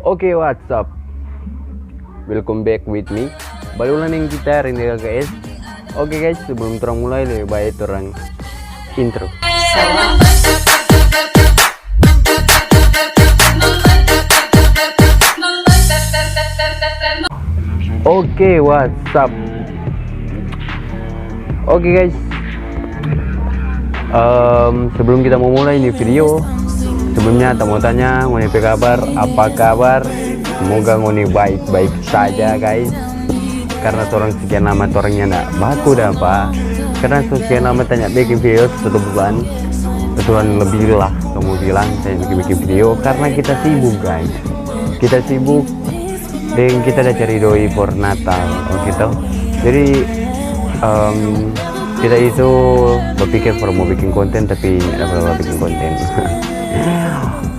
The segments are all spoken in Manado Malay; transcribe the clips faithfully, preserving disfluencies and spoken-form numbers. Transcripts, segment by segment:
Oke, what's up? Welcome back with me. Bale ulang deng kita, Rene L K S. Oke guys, sebelum torang mulai, lebe bae torang intro. Oke, what's up? Oke guys, em, sebelum kita mau mulai ini video, sebelumnya kita mau tanya ngoni pe kabar, apa kabar? Semoga ngoni baik-baik saja guys. Karena torang sekian lama torang nyanda baku dapa. Karena so sekian lama tanya bikin video, satu bulan. Satu bulan lebih lah, kamu bilang tanya bikin-bikin video karena kita sibuk guys. Kita sibuk deng kita ada cari doi for Natal, oke toh. Jadi em, kita itu berpikir for mau bikin konten tapi tidak pernah bikin konten.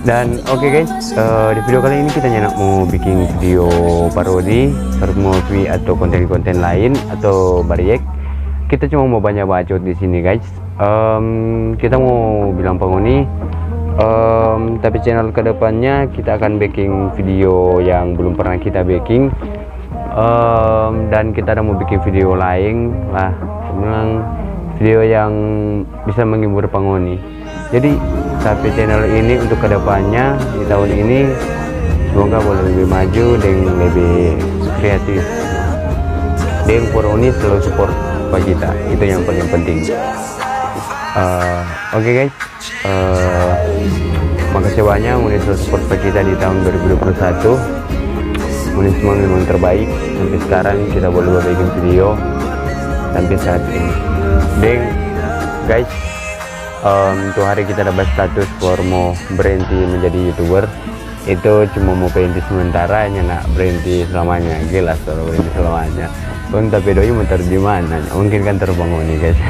Dan oke guys, eh, di video kali ini kita nyanda mau bikin video parodi, parodi movie atau konten-konten lain atau bariek. Kita cuma mau banyak bacot di sini guys. Em, kita mau bilang pa ngoni, em, tapi channel kedepannya kita akan bikin video yang belum pernah kita bikin. Em, dan kita ada mau bikin video lain lah, bilang video yang bisa menghibur pa ngoni. Jadi, tapi channel ini untuk kedepannya di tahun ini semoga boleh lebih maju dan lebih kreatif. Dan for ngoni selalu support pa kita, itu yang paling penting. Eh, oke guys, eh, makasih banyak ngoni selalu support pa kita di tahun dua ribu dua puluh satu. Ngoni semua memang terbaik sampai sekarang kita boleh bikin video sampai saat ini. Deng guys, em, tu hari kita dapat status for mau berhenti menjadi youtuber. Itu cuma mau berhenti sementara, nyanda berhenti selamanya. Jelas kalau berhenti selamanya. Kong tapi doi mau taru di mana? Mungkin kan taru pa ngoni guys.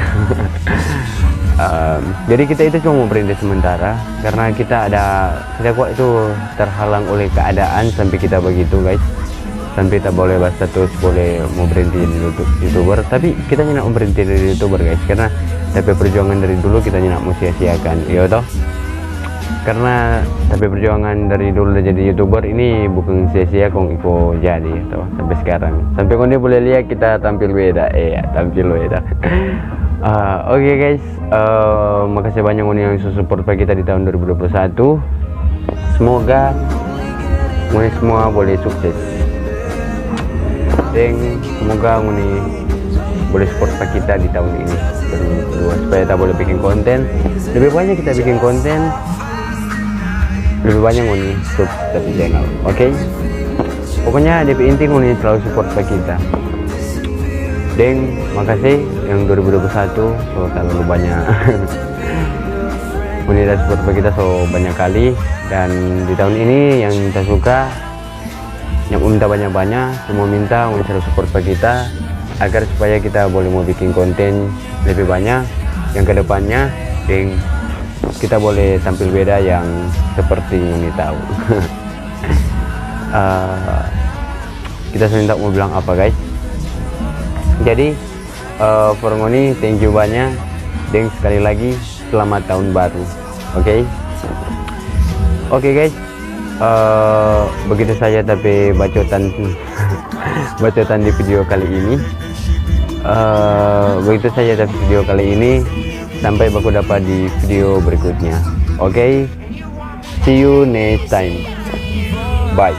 Em, jadi kita itu cuma mau berhenti sementara karena kita ada, kita kok itu terhalang oleh keadaan sampai kita begitu guys. Sampai tak boleh berstatus, boleh mau berhenti jadi youtuber. Tapi kita nyanda mau berhenti dari youtuber guys, karena tapi perjuangan dari dulu kita nyanda mau sia-siakan, yo toh. Karena tapi perjuangan dari dulu udah jadi youtuber ini bukan sia-sia kong iko jadi toh sampai sekarang. Sampai kong dia boleh lihat kita tampil beda, eh ya, tampil beda. Ah, oke guys, eh, makasih banyak ngoni yang su support pa kita di tahun dua ribu dua puluh satu. Semoga ngoni semua boleh sukses. Deng, semoga ngoni boleh support pa kita di tahun ini. Dua, supaya kita boleh bikin konten. Lebih banyak kita bikin konten, lebih banyak ngoni sub tapi channel. Oke? Pokoknya depe inti ngoni selalu support pa kita. Deng, makasih yang dua ribu dua puluh satu, so terlalu banyak. Ngoni da support pa kita so banyak kali, dan di tahun ini yang kita suka, yang minta banyak-banyak, cuma minta ngoni selalu support pa kita agar supaya kita boleh mau bikin konten lebih banyak yang kedepannya, deng kita boleh tampil beda yang seperti ngoni tahu. Eh, kita so nyanda mau bilang apa guys. Jadi eh, for ngoni thank you banyak, deng sekali lagi selamat tahun baru. Oke? Oke guys, eh, begitu saja tapi bacotan bacotan di video kali ini. Eh, begitu saja tapi video kali ini. Sampai baku dapa di video berikutnya. Oke? See you next time. Bye.